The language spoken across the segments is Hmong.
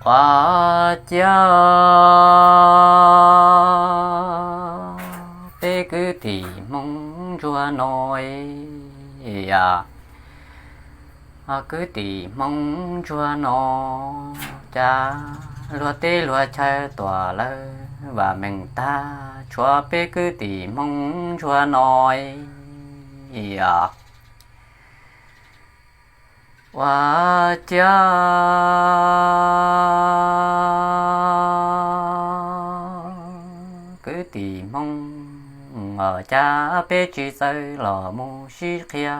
Ua ciav peb kwv tij Hmoob ntsuag no, kwv tij Hmoob ntsuag no, cas luag teb luag chaw tuam lawv vam meej tag, tshuav peb kwv tij Hmoob ntsuag no. Ua ciav kwv tij Hmoob, cas peb tsis txawj los mus sib qhia,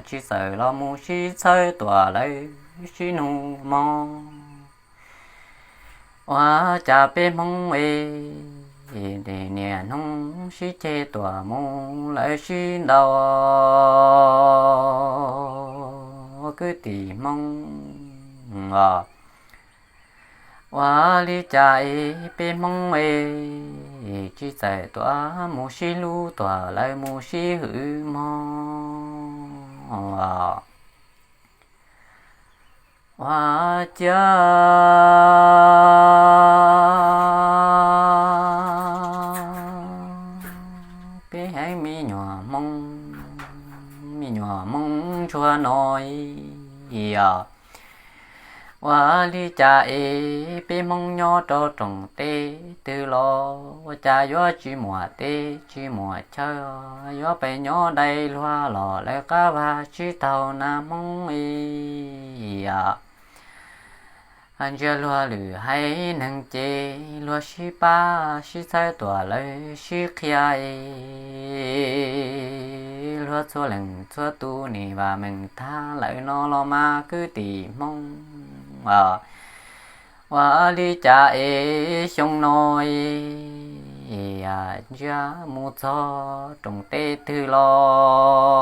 tsis txawj los mus sib txhawb tuam lawv sib nug mob. Ua cas peb Hmoob es niaj hnub sib ceg tuam mus lawv sib ntaus, kwv tij Hmoob os. Ua li cas es peb Hmoob es tsis txawj tuam mus sib hlub tuam lawv mus sib hwm mob. Ua ciav peb heev me nyuam Hmoob, me nyuam Hmoob ntsuag no os. Ua li cas es peb Hmoob nyob rau rooj teb twg los ua cas yuav tsis muaj teb tsis muaj chaw, yuav pes nyob dai luag los lawv qab vaj tsis taug nas Hmoob es. Ntsia luag lwm haiv neeg ces luag sib pab sib txhawb tuam lawv sib qhia es, luag txhua leej txhua tus nim vam meej tag lawm no los mas kwv tij Hmoob os. Ua li cas es xyoo no es ntsia mus txog rooj teb twg los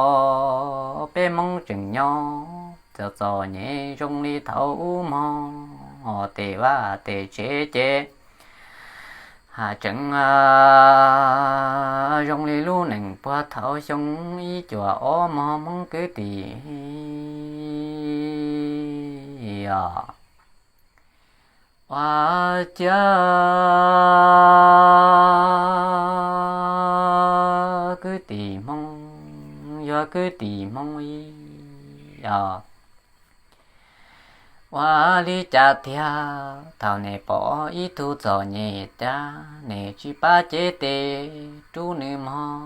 peb Hmoob tseem nyob txom txom nyem zoo li thaum ub mog. Tes vaj tes tsev ces ha tseem zoo li lub neej puag thaum xyoo ib cuaj ob mog Hmoob kwv tij os. Ua ciav kwv tij Hmoob, yog kwv tij Hmoob os. Ua li cas tiag thaum nej pom ib tug txom nyem tiag nej tsis pab cev tes rub nws mog.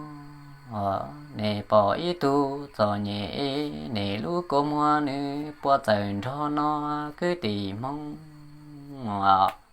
Os, nej pom ib tug txom nyem es nej lub kua muag nws puas txawm nrog no kwv tij Hmoob os.